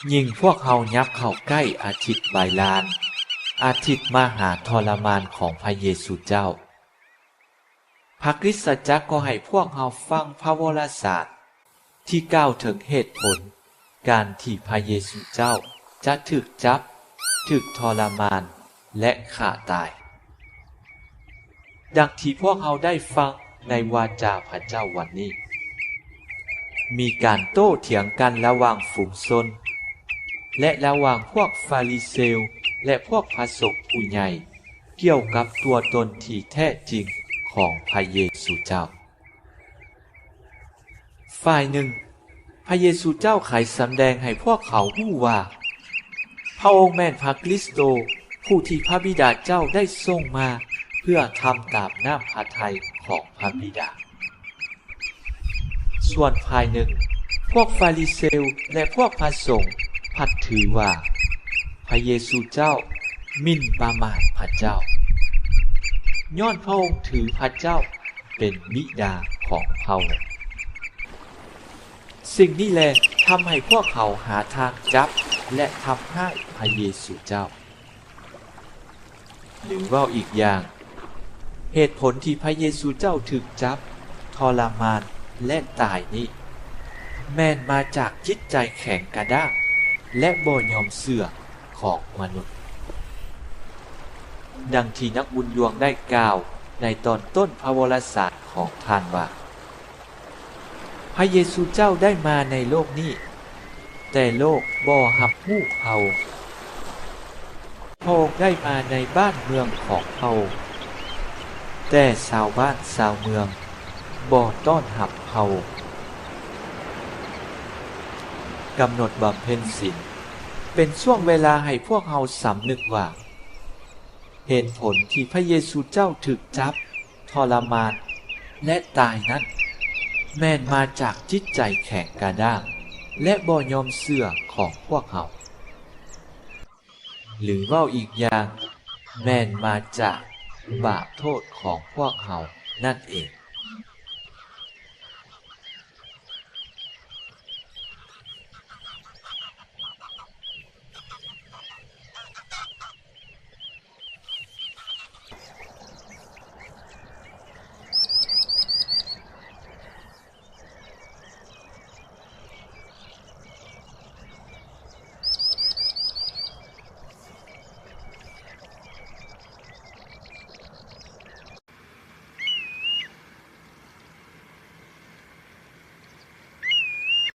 ຍິ່ງພວກເຮົາຫຍັບເຂົ້າໃກ້ອາທິດໃບລານ, ອາທິດມະຫາທໍລະມານຂອງພະເຢຊູເຈົ້າ, ພະຄຣິສຕະຈັກກໍໃຫ້ພວກເຮົາຟັງພະວໍລະສານທີ່ກ່າວເຖິງເຫດຜົນການທີ່ພະເຢຊູເຈົ້າຈະຖືກຈັບ, ຖືກທໍລະມານ ແລະ ຂ້າຕາຍ. ດັ່ງທີ່ພວກເຮົາໄດ້ຟັງໃນວາຈາພະເຈົ້າວັນນີ້, ມີການໂຕ້ຖຽງກັນລະຫວ່າງຝູງຊົນ ແລະ ລະຫວ່າງພວກຟາຣິເຊວ ແລະ ພວກພະສົງຜູ້ໃຫຍ່ ກ່ຽວກັບຕົວຕົນທີ່ແທ້ຈິງຂອງພະເຢຊູເຈົ້າ. ຝ່າຍໜຶ່ງ, ພະເຢຊູເຈົ້າໄຂສຳແດງໃຫ້ພວກເຂົາຮູ້ວ່າ ພະອົງແມ່ນພະຄຣິສໂຕ ຜູ້ທີ່ພະບິດາເຈົ້າໄດ້ສົ່ງມາເພື່ອທຳຕາມນ້ຳພະໄທຂອງພະບິດາ. ສ່ວນຝ່າຍໜຶ່ງ, ພວກຟາຣິເຊວ ແລະ ພວກພະສົງພັດຖືວ່າ ພະເຢຊູເຈົ້າໝິ່ນປະໝາດພະເຈົ້າ, ຍ້ອນພະອົງຖືພະເຈົ້າ ເປັນບິດາຂອງພະອົງ. ສິ່ງນີ້ແຫຼະທຳໃຫ້ພວກເຂົາຫາທາງຈັບ ແລະ ທຳຮ້າຍພະເຢຊູເຈົ້າ. ຫຼືເວົ້າອີກຢ່າງ, ເຫດຜົນທີ່ພະເຢຊູເຈົ້າຖືກຈັບ, ທໍລະມານ ແລະ ຕາຍນີ້ ແມ່ນມາຈາກຈິດໃຈແຂງກະດ້າງ ແລະ ບໍ່ຍອມເຊື່ອຂອງມະນຸດ. ດັ່ງທີ່ນັກບຸນດວງໄດ້ກ່າວໃນຕອນຕົ້ນພະວໍລະສານຂອງທ່ານວ່າ, ພະເຢຊູເຈົ້າໄດ້ມາໃນໂລກນີ້, ແຕ່ໂລກບໍ່ຮັບຮູ້ພະອົງ. ພະອົງໄດ້ມາໃນບ້ານເມືອງຂອງພະອົງ, ແຕ່ຊາວບ້ານຊາວເມືອງບໍ່ຕ້ອນຮັບພະອົງ. ກຳນົດບຳເພັນສິນ ເປັນຊ່ວງເວລາໃຫ້ພວກເຮົາສຳນຶກວ່າ ເຫດຜົນທີ່ພະເຢຊູເຈົ້າຖືກຈັບ, ທໍລະມານ ແລະ ຕາຍນັ້ນ ແມ່ນມາຈາກຈິດໃຈແຂງກະດ້າງ ແລະ ບໍ່ຍອມເຊື່ອຂອງພວກເຮົາ. ຫຼືເວົ້າອີກຢ່າງ, ແມ່ນມາຈາກບາບໂທດຂອງພວກເຮົານັ້ນເອງ.